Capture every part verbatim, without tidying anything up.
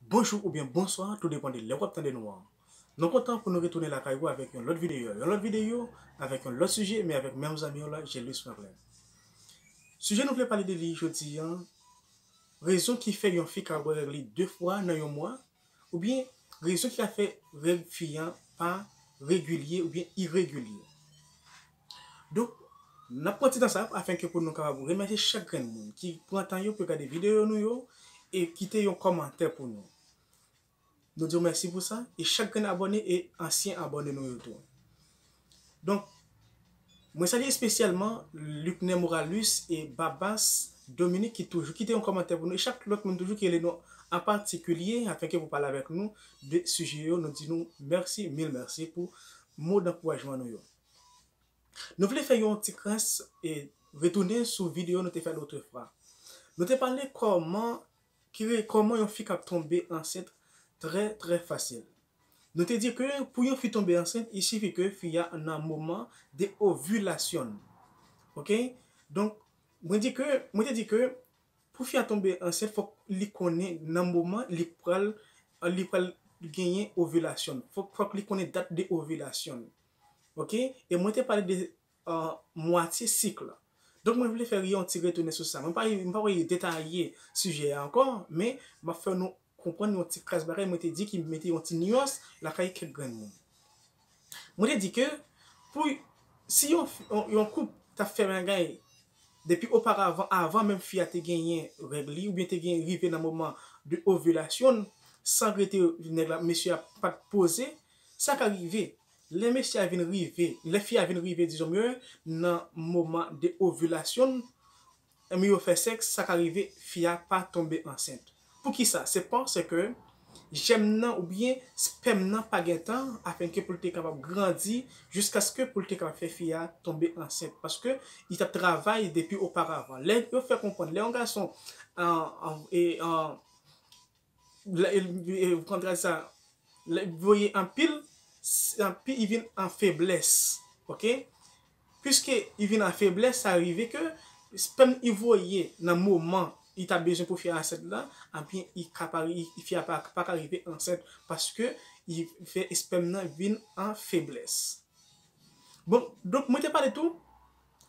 Bonjou oubyen bonswa, tou depann de lè w ap tande nou an. Nou kontan pou nou retounen lakay ou avèk yon lòt videyo, yon lòt videyo avèk yon lòt sijè, men avèk menm zanmi w la, Jelus Franklin. Sijè nou vle pale de li jodi an, rezon ki fè yon fi ka wè règ li de fwa nan yon mwa, oubyen rezon ki ka fè règ fi an pa regilye oubyen iregilye. Donk, n ap pran ti tan sa afenke pou nou kapab remèsye chak grenn moun ki pran tan yo pou gade videyo nou yo e kite yon kòmantè pou nou. Nou di w mèsi pou sa e chak grenn abòne e ansyen abòne nou yo tou. Donk, mwen salye espesyalman Lucner Moralus e Babas Dominique ki toujou kite yon kòmantè pou nou e chak lòt moun toujou ki rele nou an patikilye afenke pou pale avèk nou de sijè yo. Nou di nou mèsi, mil mèsi pou mo dankourajman nou yo. Nou vle fè yon ti kras e retounen sou videyo nou te fè lòt fwa. Nou te pale kòman ki re- kòman yon fi k ap tonbe ansent trè trè fasil. Nou te di ke pou yon fi tonbe ansent, il sifi ke fi a nan moman de ovilasyon. Oke? Donk, mwen di ke mwen te di ke pou fi a tonbe ansent, fòk li konnen nan moman li pral li pral genyen ovilasyon. Fòk fòk li konnen dat de ovilasyon. Oke? E mwen te pale de uh, mwatye sik la. Donk mwen vle fè yon ti retounen sou sa. Mwen pa mwen pa detaye sijè a ankò, men m ap fè nou konprann yon ti kras bagay mwen te di ki mete yon ti nyans lakay kèk grenn moun. Mwen te di ke pou si yon yon, yon koup t ap fè bagay depi oparavan, avan menm fi a te genyen règ li oubyen te gen rive nan moman de ovilasyon, san rete nèg la, mesye a pa t poze, sa ka rive lè mesye a vin rive, lè fi a vin rive, dizon mwen, nan moman de ovilasyon, men yo fè sèks, sa ka rive fi a pa tonbe ansent. Poukisa? Se paske jèm nan oubyen spèm nan pa gen tan afenke pou l te kapab grandi jiskaske pou l te kapab fè fi a tonbe ansent. Paske li t ap travay depi oparavan. Lè yo fè konprann, lè yon gason an, an, e, an, lè, e, e, kontra sa, lè, voye anpil, s- anpil, li vin an feblès. Oke? Piske li vin an feblès, sa rive ke spèm li voye nan moman li ta bezwen pou fi a ansent la, anpil li ka pa, li, fi a pa, pa ka rive ansent paske li fè spèm nan vin an feblès. Bon, donk mwen te pale tou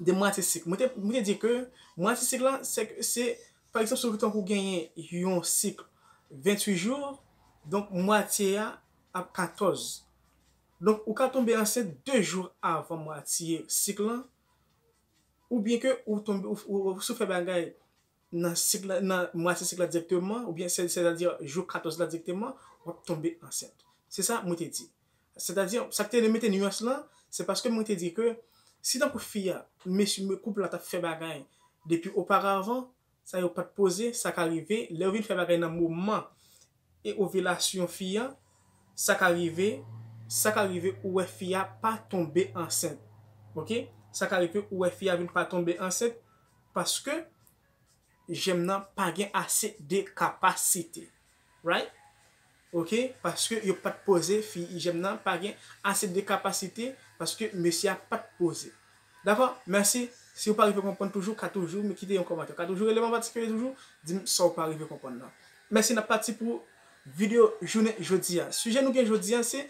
de mwatye sik. Mwen te, mwen te di ke mwatye sik la, se, se pa egzanp, si w tankou genyen yon sik venntuit jou, donk mwatye a ap katòz. Donk ou ka tonbe ansent de jou avan mwatye sik lan, oubyen ke ou tonbe, ou, ou, ou si w fè bagay nan sik la, nan mwatye sik la dirèkteman, oubyen se, sètadi jou katòz la dirèkteman, w ap tonbe ansent. Se sa mwen te di. Sètadi, sa k te mete nyans lan, se paske mwen te di ke si tankou fi a, mesye, koup la t ap fè bagay depi oparavan, sa yo pa t poze, sa ka rive, lè yo vin fè bagay nan moman e ovilasyon fi a, sa ka rive, sa ka rive ou wè fi a pa tonbe ansent. Oke? Sa ka rive ou wè fi a vin pa tonbe ansent paske jèm nan pa gen ase de kapasite. Right? Oke? Paske yo pa t poze fi jèm nan pa gen ase de kapasite paske mesye a pa t poze. Dakò? Mèsi. Si w pa rive konprann toujou, ka toujou kite yon kòmantè. Ka toujou rele m an patikilye toujou, di m sa w pa rive konprann nan. Mèsi, n ap pati pou videyo jounen jodi a. Sijè nou gen jodi a se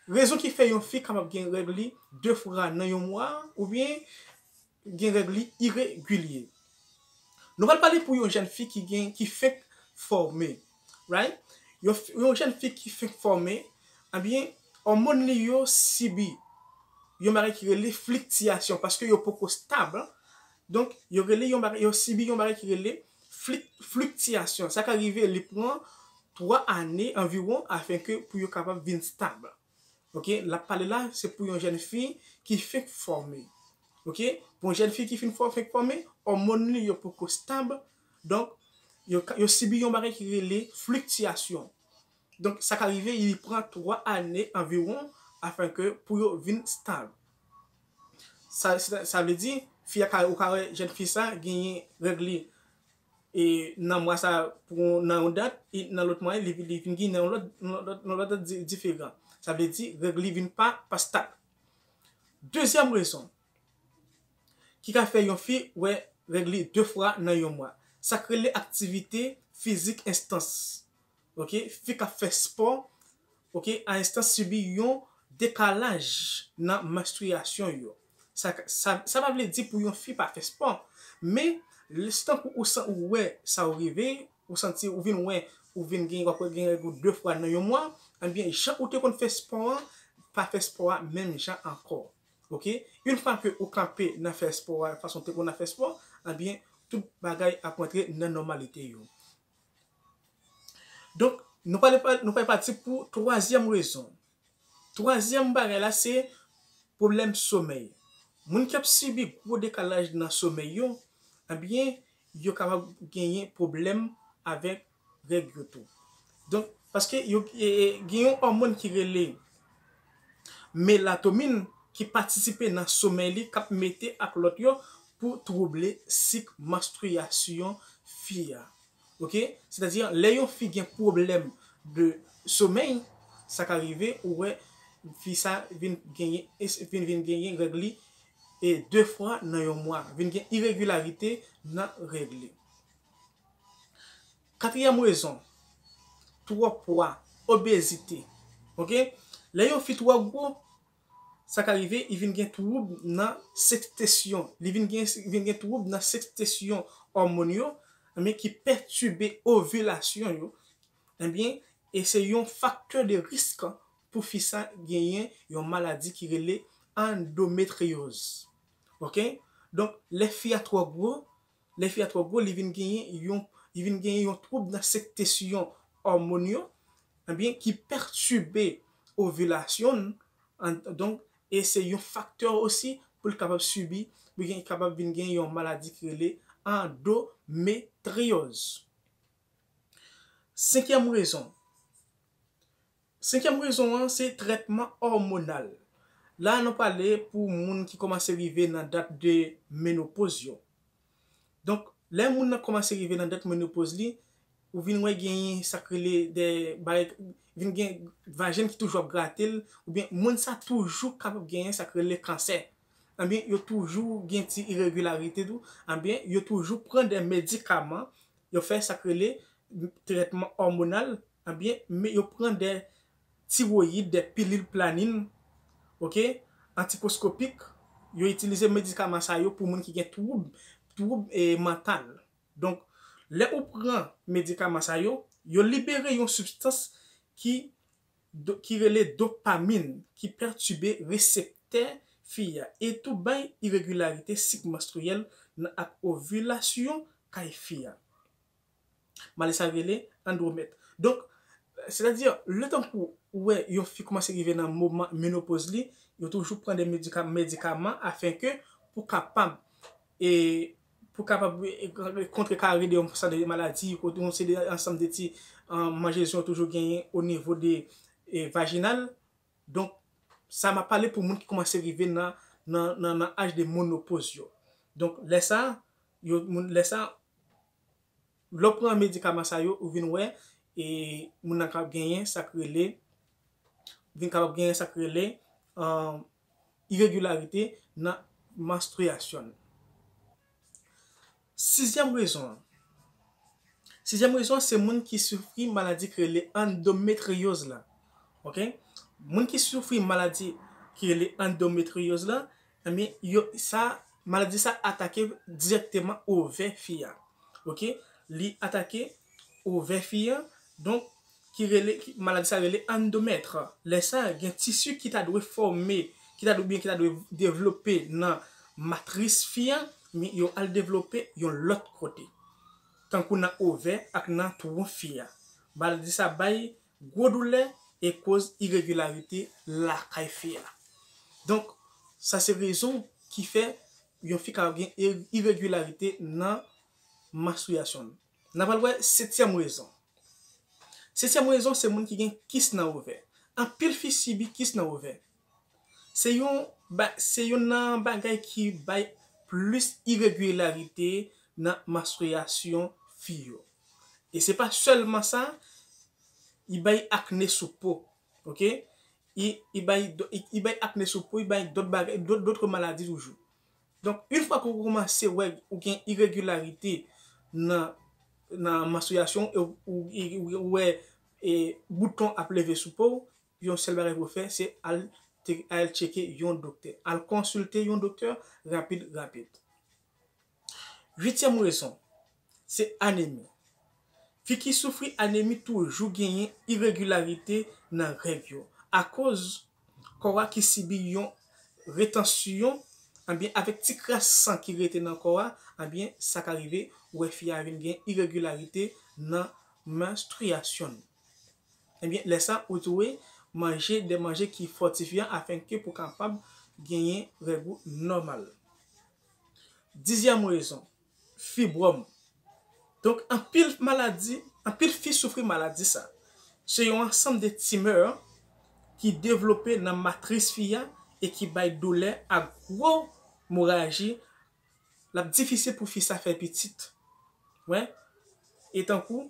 rezon ki fè yon fi kapab gen règ li de fwa nan yon mwa oubyen gen règ li iregilye. Nou pral pale pou yon jèn fi ki gen, ki fenk fòme. Right? Yon, f- yon jèn fi ki fenk fòme, ebyen, òmòn li yo sibi yon bagay ki rele fliktiyasyon paske yo poko stab. Donk, yo rele yon bagay, yo sibi yon bagay ki rele flik- fliktiyasyon. Sa ka rive li pran twa ane anviwon afenke pou yo kapab vin stab. Oke, l ap pale la, se pou yon jèn fi ki fenk fòme. Oke, pou yon jèn fi ki fin fò- fenk fòme, òmòn li yo poko stab. Donk, yo, ka- yo sibi yon bagay ki rele fliktiyasyon. Donk, sa ka rive, li pran twa ane anviwon afenke pou yo vin stab. Sa, sa, sa vle di, fi a ka, ou ka wè jèn fi sa genyen règ li e nan mwa sa pou nan yon dat, e nan lòt mwa li, li vin gen nan yon lòt, nan lòt, nan lòt dat di- diferan. Sa vle di règ li vin pa, pa stab. Dezyèm rezon ki ka fè yon fi wè règ li de fwa nan yon mwa, sa k rele aktivite fizik entans. ok, fi k ap fè spò, ok, a enstans sibi yon dekalaj nan manstriyasyon yo. Sa, sa, sa pa vle di pou yon fi pa fè spò, men lè se tankou ou san, ou wè sa ou rive, ou santi, ou vin wè, ou vin gen, w ap gen règ ou de fwa nan yon mwa, ebyen, jan ou te konn fè spò an, pa fè spò a menm jan ankò. Ok? Yon fwa ke ou kanpe nan fè spò a, fason te konn ap fè spò, ebyen, tout bagay ap rantre nan nòmalite yo. Donk, nou pral, nou pral pati pou twazyèm rezon. Twazyèm bagay la, se pwoblèm somèy. Moun k ap sibi gwo dekalaj nan somèy yo, ebyen, yo kapab genyen pwoblèm avèk règ yo tou. Donk, paske yo, e, e, gen yon òmòn ki rele melatonin ki patisipe nan somèy li, k ap mete ak lòt yo pou twouble sik manstriyasyon fi a. Ok? Sètadi, lè yon fi gen pwoblèm de somèy, sa ka rive, ou wè, fi sa vin genyen, vin, vin genyen règ li, e de fwa nan yon mwa, vin gen iregilarite nan règ li. Katriyèm rezon, twò pwa, obezite. Ok? Lè yon fi twò gwo, sa ka rive, li vin gen twoub nan sekresyon. Li vin gen, vin gen twoub nan sekresyon òmòn yo, men ki pètibe ovilasyon yo. Ebyen, e se yon faktè de risk pou fi sa genyen yon maladi ki rele andometryoz. Ok? Donk, lè fi a twò gwo, lè fi a twò gwo, li vin genyen yon, li vin genyen yon twoub nan sekresyon òmòn yo, ebyen, ki pètibe ovilasyon l, an, donk, e se yon faktè osi pou l kapab sibi, pou l gen, kapab vin gen yon maladi ki rele andometryoz. Senkyèm rezon. Senkyèm rezon an, se trètman òmonal. La, nou pale pou moun ki kòmanse rive nan dat de menopoz yo. Donk, lè moun nan kòmanse rive nan dat menopoz li, ou vin wè genyen sa k rele de bagay, vin gen vajen ki toujou ap grate l, oubyen moun sa toujou kapab genyen sa k rele kansè. Ebyen, yo toujou gen ti iregilarite tou, ebyen, yo toujou pran de medikaman, yo fè sa k rele trètman òmonal, ebyen, men yo pran de tiwoyid, de pilil planin, ok, antikonskopik, yo itilize medikaman sa yo pou moun ki gen twoub, twoub, e, mantal. Donk, lè ou pran medikaman sa yo, yo libere yon sibstans ki, do, ki rele dopamin, ki pètibe reseptè fi a, e tou bay iregilarite sik manstriyèl nan ak ovilasyon kay fi a. Maladi sa rele andwomèt. Donk, sètadi, letan pou ou wè yon fi kòmanse rive nan moman menopoz li, yo toujou pran de medika-, medikaman afenke pou kapab, e, pou kapab, e, kontrekare de yon seri de maladi, kote yon seri de ansanm de ti, e, manjezon toujou genyen o nivo de, e, vajinal. Donk, sa m ap pale pou moun ki kòmanse rive nan, nan, nan, nan aj de menopoz yo. Donk, lè sa, yo, moun, lè sa, lè w pran medikaman sa yo, ou vin wè, e moun nan kapab genyen sa k rele, vin kapab genyen sa k rele, e, iregilarite nan manstriyasyon l. Sizyèm rezon an. Sizyèm rezon an, se moun ki soufri maladi ki rele andometryoz la. Ok? Moun ki soufri maladi ki rele andometryoz la, ebyen, yo, sa, maladi sa atake dirèkteman ovè fi a. Ok? Li atake ovè fi a. Donk, ki rele, ki, maladi sa rele andomèt. Lè sa, gen tisi ki ta dwe fòme, ki ta dwe, oubyen ki ta dwe devlope nan matris fi a, men yo al devlope yon lòt kote, tankou nan ovè ak nan twon fi a. Maladi sa bay gwo doulè e koz iregilarite lakay fi a. Donk, sa se rezon ki fè yon fi ka gen ire-, iregilarite nan manstriyasyon l. N a pral wè setyèm rezon. Setyèm rezon, se moun ki gen kis nan ovè. Anpil fi sibi kis nan ovè. Se yon ba-, se youn nan bagay ki bay plis iregilarite nan manstriyasyon fi yo. E se pa sèlman sa, li bay akne sou po. Ok? Li, li bay do-, li, li bay akne sou po, li bay dòt bagay, dòt, dòt maladi toujou. Donk, yon fwa ke w kòmanse wè ou gen iregilarite nan, nan manstriyasyon, e ou, ou, ou, ou wè e, bouton ap leve sou po w, yon sèl bagay pou w fè, se al, te, al tcheke yon doktè. Al konsilte yon doktè rapid, rapid. Uityèm rezon, se anemi. Fi ki soufri anemi toujou genyen iregilarite nan règ yo, akoz kò a ki sibi yon retansyon, ebyen, avèk ti kras san ki rete nan kò a, ebyen, sa ka rive, ou wè fi a vin gen iregilarite nan manstriyasyon l. Ebyen, lè sa, ou dwe manje de manje ki fòtifyan afenke pou kapab genyen règ ou nòmal. Dizyèm rezon, fibwòm. Donk, anpil maladi, anpil fi soufri maladi sa. Se yon ansanm de timè ki devlope nan matris fi a e ki bay doulè ak gwo moraji. L ap difisil pou fi sa fè pitit. Wè. E tankou,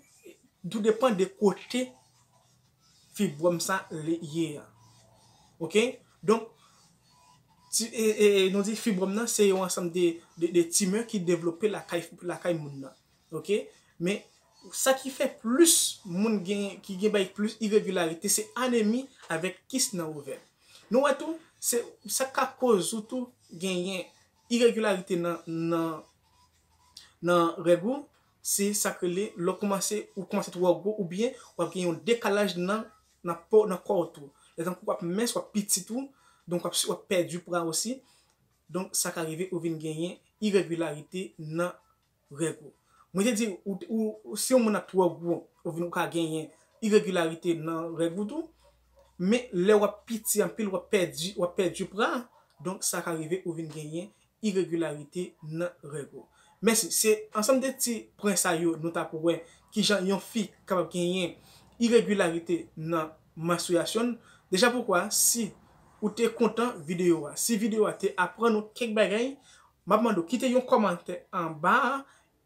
tou depann de kote fibwòm sa li ye a. Oke? Donk, ti, e, e, e, nou di fibwòm nan, se yon ansanm de, de, de timè ki devlope lakay, lakay moun nan. Oke? Men, sa ki fè plis moun gen, ki gen bay plis iregilarite, se anemi avèk kis nan ovè. Nou wè tou, se sa ka koz ou tou genyen iregilarite nan, nan, nan règ ou, se sa k rele, lè w kòmanse, ou kòmanse twò gwo, oubyen w ap gen yon dekalaj nan, nan po, nan kò w tou. Lè tankou w ap mens, w ap piti tou, donk w ap, w ap pèdi pwa osi. Donk, sa ka rive ou vin genyen iregilarite nan règ ou. Mwen te di, ou, ou, ou, si yon moun ap twò gwo, ou vin ou ka genyen iregilarite nan règ ou tou. Men lè w ap piti anpil, w ap pèdi, w ap pèdi pra, donk sa ka rive ou vin genyen iregilarite nan règ ou. Mèsi, se ansanm de ti pwen sa yo nou ta pou wè kijan yon fi kapab genyen iregilarite nan manstriyasyon l. Deja poukwa, si ou te kontan videyo a, si videyo a te aprann ou kèk bagay, m ap mande w kite yon kòmantè anba a,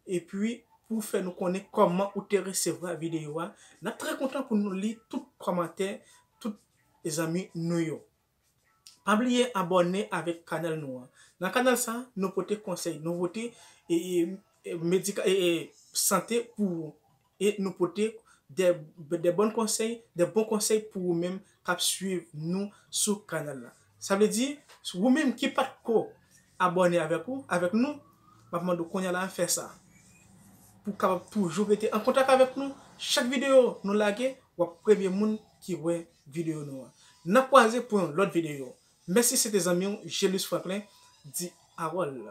epi pou fè nou konnen kòman ou te resevwa videyo a. N ap trè kontan pou nou li tout kòmantè tout zanmi nou yo. Pa bliye abòne avèk kanal nou an. Nan kanal sa, nou pote konsèy, nou pote, e, e, e, medika-, e, e, sante pou ou. E nou pote de, de bòn konsèy, de bon konsèy pou ou menm k ap swiv nou sou kanal la. Sa vle di, ou menm ki pa t ko abòne avèk ou, avèk nou, m ap mande w kounye a la fè sa. Pou w kapab toujou rete an kontak avèk nou, chak videyo nou lage, w ap premye moun ki wè videyo nou an. N a kwaze pou yon lòt videyo. Mèsi, se te zanmi w, Gelus Franklin, di Harold.